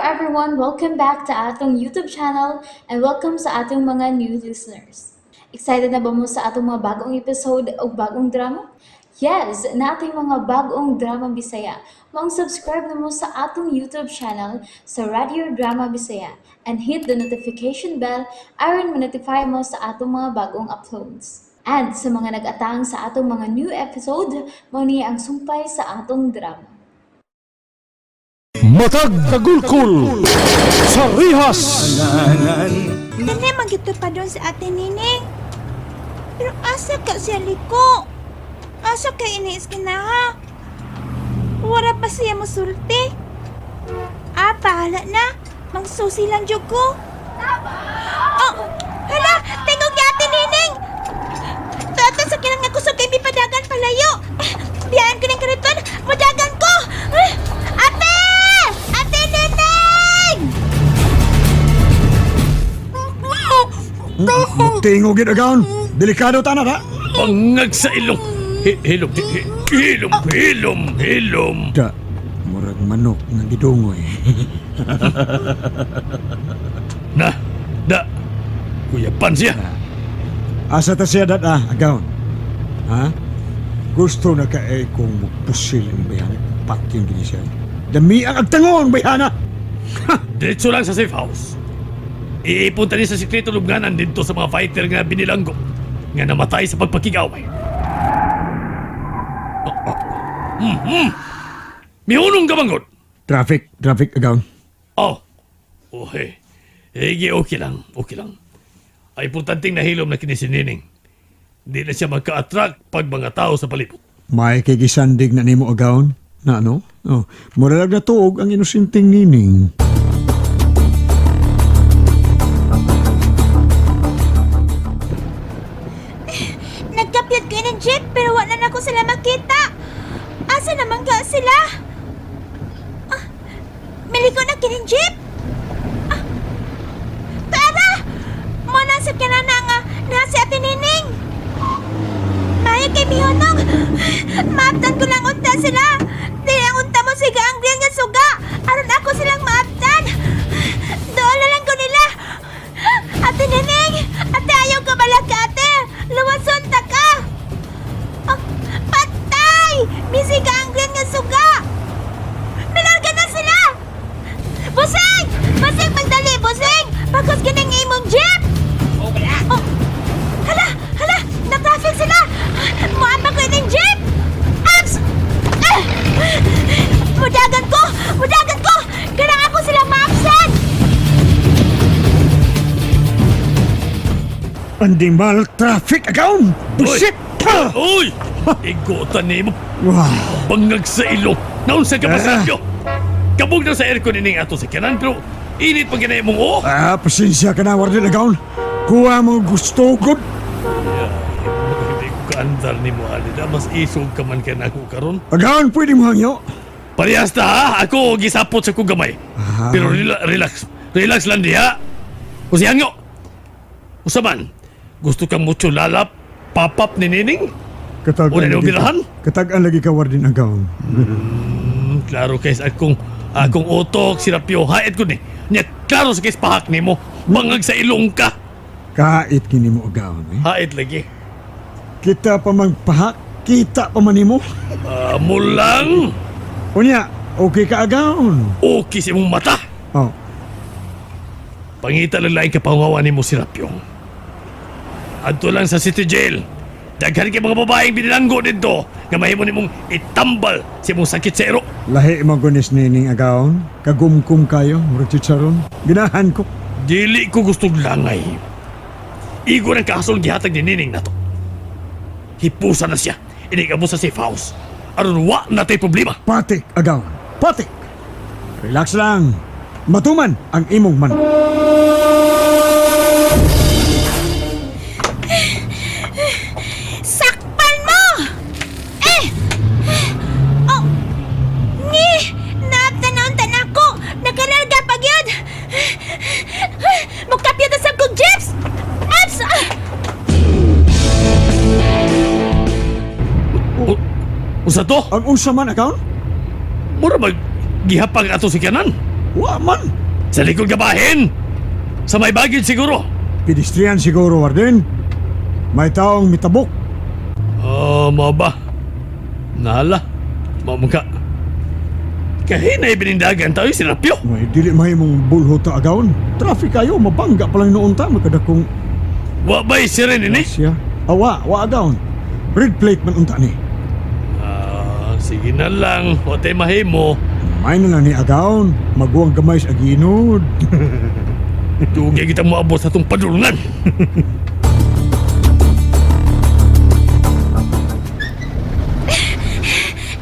everyone! Welcome back to atong YouTube channel and welcome sa atong mga new listeners. Excited na ba mo sa atong mga bagong episode o bagong drama? Yes, nating mga bagong drama Bisaya. Maong subscribe na mo sa atong YouTube channel sa Radio Drama Bisaya and hit the notification bell aron ma-notify mo sa atong mga bagong uploads. And sa mga nag-atang sa atong mga new episode, mao ni ang sumpay sa atong drama. Matag Kagulkul sa Rihas. Dili man gyud pa doon sa Ate Nining. Pero asa ka siya liko? Asa kay iniis kinaha? Wala pa siya musulti. Ah, bahala na. Magsusi lang jud ko. Oh, hala! Tingog ni Ate Nining! Tata sa kinang nga kusog kay mipadagan palayo. Biyaan ko ng kariton. Mudagan ko! Ate! Ate Nining! Tingog gid agaon. Delikado ta na da. Bangag sa ilong. Hilom, hilom, hilom, hilom. Da. Murag manok nga gidungoy. Na, da. Kuya pan siya. Asa ta siya dat ah, agaon. Ha? Gusto na ka eh kung mupusil ang bayana. Patyon gini siya. Dami ang agtangon bayana. Diretso lang sa safe house. Iipunta niya sa sikreto lubnganan dito sa mga fighter nga binilanggo nga namatay sa pagpakigaway. Oh, oh. Mihunong ka manggod. Traffic, traffic agaon. Oh. Okay. Sige, okay lang. Okay lang. Ay, importanteng nahilom na kini si Nining. Hindi na siya magka-attract pag mga tao sa palibot. May kigisandig na nimo agaon. Na ano? Oh, murag na tuog ang inosenteng nining. Nagkapyat ko ng jeep pero wala na ko sila makita. Asa naman ka sila? Ah, miliko na kining jeep. Ah, tara! Muna sa kinana nga na si Ate Nining. Maya kay mihonong. Maabtan ko lang unta sila. Di ang unta mo siga ang green nga suga. Aron ako silang maabtan. Doon na lang ko nila. Ate Nining! Ate, ayaw ka balaka, ate! Luwason ta ka! Ah, patay! Misi ka ang green nga suga! Milarga na sila! Busing! Busing, magdali! Busing! Pagkos kining imong jeep! Oh, hala! Hala! Na-traffic sila! Muamba ko ining jeep! Abs! Ah! Mudagan ko! Mudagan ko! Kanang ako sila maabsan! Animal traffic agaon. Busit! Uy! Igutan ni mo. Wow. Bangag sa ilong. Naunsa ka pa sa Ah. inyo? Kabog na sa aircon ining ato sa kanan pero init pa ginay mong o. Ah, pasensya ka na, Warden agaon. Kuha mo gusto gud. Hindi ko kaandar ni mo, Alida. Mas isog ka man kay nako karon. Agaon, pwede mo hangyo. Parehas ta ha? Ako gisapot sa kong gamay. Ah. Pero relax. Relax lang diha. O si Hangyo. Usaman, gusto kang mucho lalap, papap ni Nining? Katag-an Wala na lagi ka. birahan? Katag-an lagi ka, Warden agaon. Klaro kay sa akong akong utok, sirapyo, hait ko ni. Nya, klaro sa kay pahak nimo. Bangag sa ilong ka. Kait kini mo agaon eh. Hait lagi. Kita pa magpahak, kita pa man nimo. Mulang, Unya, okay ka agaon. okay sa imong mata. Oh, Pangita lang laing kapangawa nimo si Rapyong. Adto lang sa city jail. Daghan kay mga babaeng binilanggo didto nga mahimo nimong itambal sa imong sakit sa iro. Lahi mo gunis nining agaon. Kagumkum kayo, murag chicharon. Ginahan ko. Dili ko gusto langay. Igo ng kahasol gihatag ni Nining nato. Hipusa na siya. Inig sa safe house. Aron wa na tay problema. Patik agaon. Patik. Relax lang. Matuman ang imong man. Sakpan mo! Eh! Oh! Ni! Naabtan na ako! Nakalarga pag yun! Mukapya na sa kong jeeps! Abs! Ah! Usa to? Ang unsa man agaon? Mura mag gihapag ato si kanan. Wa man. Sa likod gabahin! Sa may bagid siguro. Pedestrian siguro, Warden. May taong mitabok. Oh, mo ba? Nala. Mamuka. Kahinay binindagan tayo si Rapyo. May dili mahimong bulho ta agawon. Traffic kayo, mabangga pa lang noon ta makadakong Wa ba'y siren ini? siya. Awa, wa agawon. Red plate man unta ni. Ah, sige na lang. Wa tay mahimo. May na lang ni agawon. Maguwang gamay sa aginod. Dugay kitang moabot sa itong padulungan.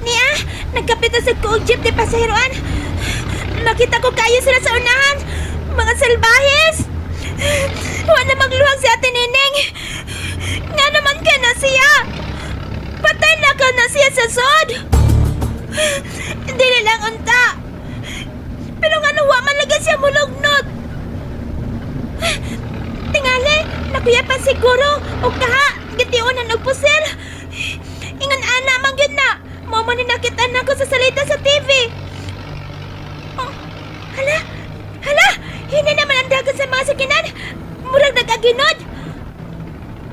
Niya, nagkapit na sa koog jeep ni pasaheroan. Makita ko kayo sila sa unahan. Mga salbahes! Wala magluhag si Ate Neneng. Nga naman ka na siya. Patay na ka na siya sa sod. Hindi na lang unta. Pero nga nawa man lagi siya mulugnot. Tingali, nakuya pa siguro. O kaha, gitiunan og pusil. Ingon ana man gyud na. Mao mo ni nakita nako sa salita sa TV. Oh, hala, hala, hindi naman ang dagat sa mga sakinan. Murag nag-aginod.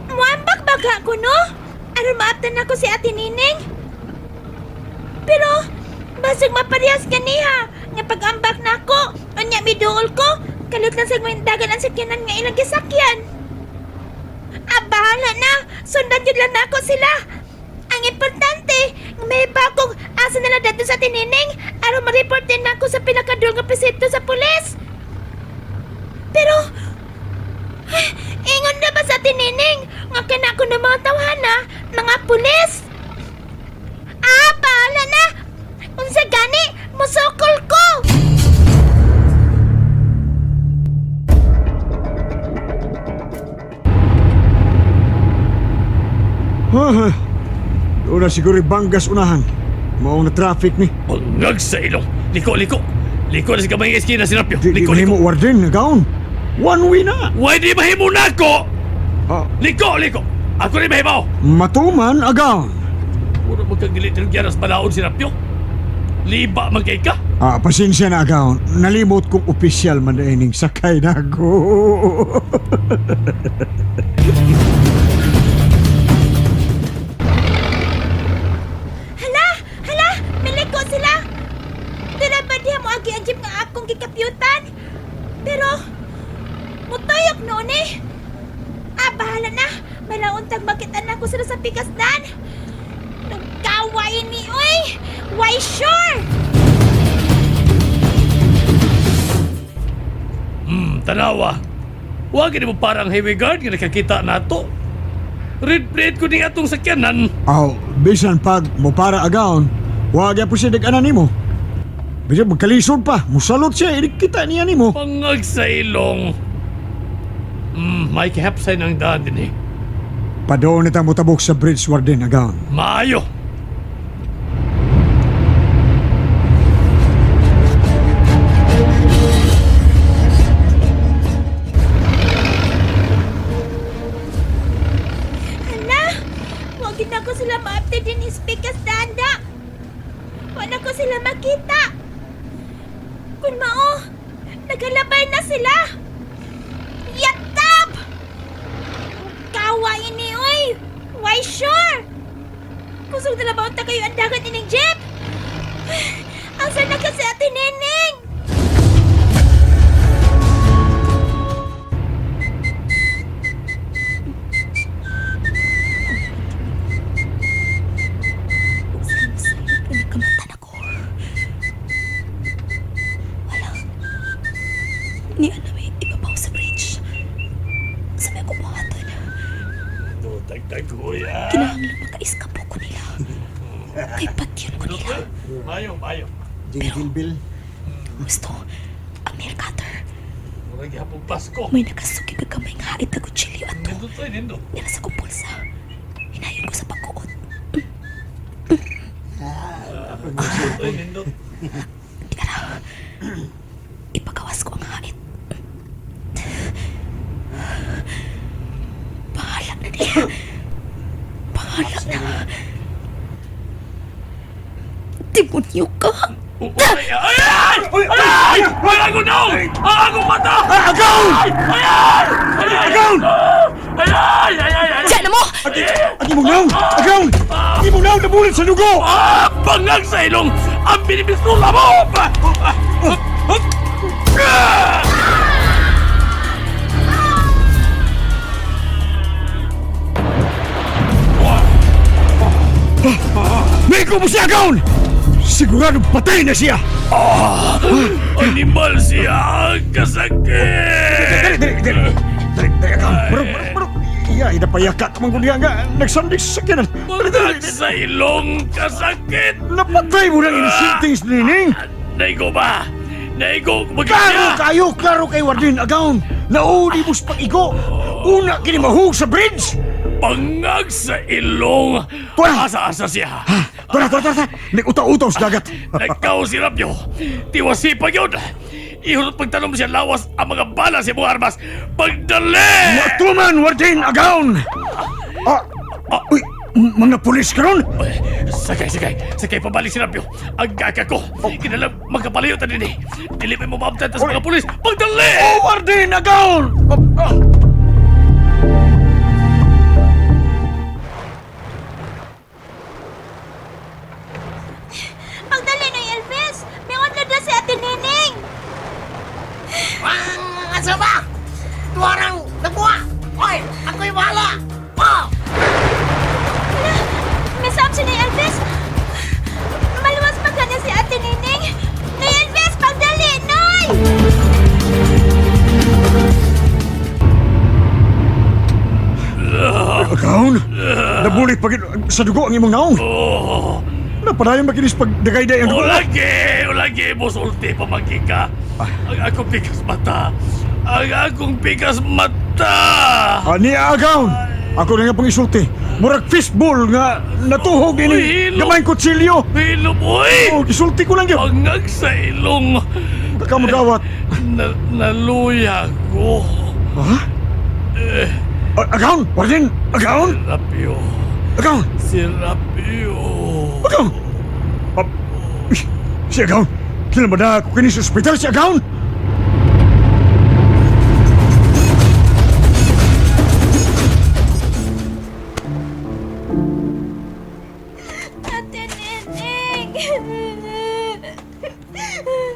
Muambak baga ko no? Aron maaptan nako si Ate Nining. Pero, basig maparehas kaniha. Nga pag-ambak nako, unya miduol ko, kalut lang sa dagan ang sakyanan nga ilang gisakyan. Ah, bahala na. Sundan yun lang nako sila. Ang importante, may bagong asa nila dito sa tinining aron ma-report din nako sa pinakadul nga presinto sa pulis. Pero, ingon na ba sa tinining nga kinako ng mga tawhana, mga pulis? Ah, bahala na. Unsa gani, musukol ko. Doon na siguro banggas unahan. Maong na traffic ni. Bangag sa ilong. Liko, liko. Liko na sa kamay nga eskina si Rapyo. Di, di Liko, liko. mahimo warden agawon. One way na. Why di mahimo na ako? Ah, Liko, liko. Ako rin mahimaw. matuman agawon. Puro magkagilit ng gyaras balaon si Rapyo. Liba man kay ka. Ah, pasensya na agawon. Nalimot kong opisyal man na ining sakay na ako. Hala! Hala! Miliko sila! Dila ba diha mo agi ang jeep nga akong gikapyutan? Pero, mutayok noon eh. Ah, bahala na. Malauntag makita na ko sila sa pikasdan. Nagkaway ni, oy! Why sure? Tanawa. Huwag mo parang highway guard nga nakakita nato. Red plate ko ni atong sakyanan. Aw, bisan pag mo para agawon, wag ya po siya dag-anan nimo. Bisan magkalisod pa, musalot siya, inig kita niya nimo. Pangag sa ilong. May kahapsay ng daan din eh. Padoon na mo tabok sa bridge warden agawon. Maayo. Hala! Huwag na ko sila ma-update din his pikasdan da. Wala ko sila makita. Kun mao, nagalabay na sila. Yatab! Kawa ini, oy! Why sure? Kusog na labaw ta kayo ang dagat ining jeep! Asa na kasi Ate Neneng? Pinakamatan ako. Wala. Ni ano may ibabaw sa bridge. Sa may kubuhaton. Tagtag-kuya. Kinahanglan maka-iskapo ko nila. Kay patyon ko nila. Maayo, maayo. Jingle bill. Gusto, ang nail cutter. Murag gihapon Pasko. May nakasuki ka kamay nga hait na kutsilyo at to. Nindot ay nindot. Nila sa kong bulsa. Hinayon ko sa pagkuot. Nindot ay nindot. Di ara. Ipagawas ko ang hait. Bahala na nila. Bahala na. Demonyo ka. Ay! Ay! Ay! Ay! Ay! Ako naong! Ang akong mata! Agaw! Ay! Ay! Ay! Agaw! Ay! Ay! Ay! Ay! Ay! Diyan na mo! Ang imong naong! Agaw! Ang imong naong nabulit sa dugo! Ah! Bangag sa ilong! Ang binibistula mo! Ah! May mo siya, Agaw! Sigurado patay na siya! Animal siya! Kasakit! Dali, dali, dali! Dali, dali, Agaw! Marok, marok, marok! Iya, inapayaka ka man niya nga. Nagsandig sa sakyanan. Dali, dali, Bangag sa ilong! Kasakit! Napatay mo ng insultings, Nining! Naigo ba? Naigo! Klaro kayo, klaro kay Wardin Agaw! Nauni mo sa pag-igo! Una kini mahug sa bridge! Bangag sa ilong! Tuwa! Asa-asa siya! Tara, tara, tara! Nag-utaw-utaw sa dagat! Nagkaw si Rabyo! Tiwasipag yun! Ihurot pagtanom siya lawas ang mga bala sa imong armas! Pagdali! Matuman, Wardin Agaw! Ah, ah, uy, mga pulis karon! Sakay, sakay! Sakay pabalik si Rabyo! Ang gaka ko! Kinalang magkapalayo ta din eh! Dili may mababtan tas mga pulis! Pagdali! Oh, Wardin Agaw! Ah, ah. Pagdali na Elvis! May na si Ate Nining! Ang asa ba? Tuwarang nagbuwa! Oy, ako'y bahala! Oh! May saab si Nay Elvis! Maluwas pa ka na si Ate Nining! Nay Elvis, pagdali! Nay! Agaw! Nabulit pag sa dugo ang imong naong! Oh! Napadayon ba kinis pag dagay-day ang dugo? Ulagi! Ulagi! Musulti pamagi ka! Ang akong pikas mata! Ang akong pikas mata! Ani Agaw! Ako na nga pang isulti. Murag fishbowl nga natuhog Uy, ini hilom. gamay kutsilyo. Hilom, uy! Oh, isulti ko lang yun. Bangag sa ilong! Baka magawat. Na naluya ko. Ha? Agaw! Wardin! Agaw! Rapio. Agaw! Si Rapio. Agaw! Ah, uy, si Agaw! Kailan ba na ako kini sa ospital si Agaw? Ate Nining!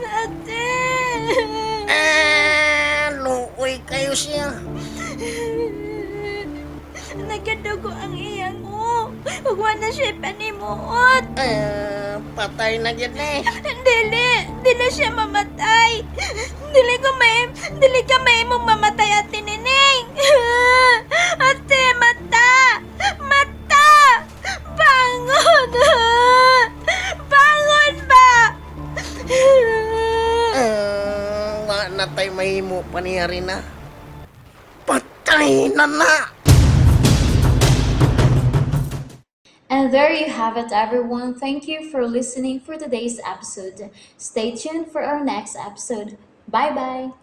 Ate! Eh, luoy kayo siya. Nagkadugo ang iyang o. Huwag na siya panimuot. Eh, patay na gid eh. Dili, dili siya mamatay. Dili ko may, dili ka may mong mamatay, Ate Nining. Ate, mata! Mata! Bangon! Bangon ba? Eh, wa na tay mahimo pa niya rin na. Patay na na! And there you have it, everyone. Thank you for listening for today's episode. Stay tuned for our next episode. Bye bye.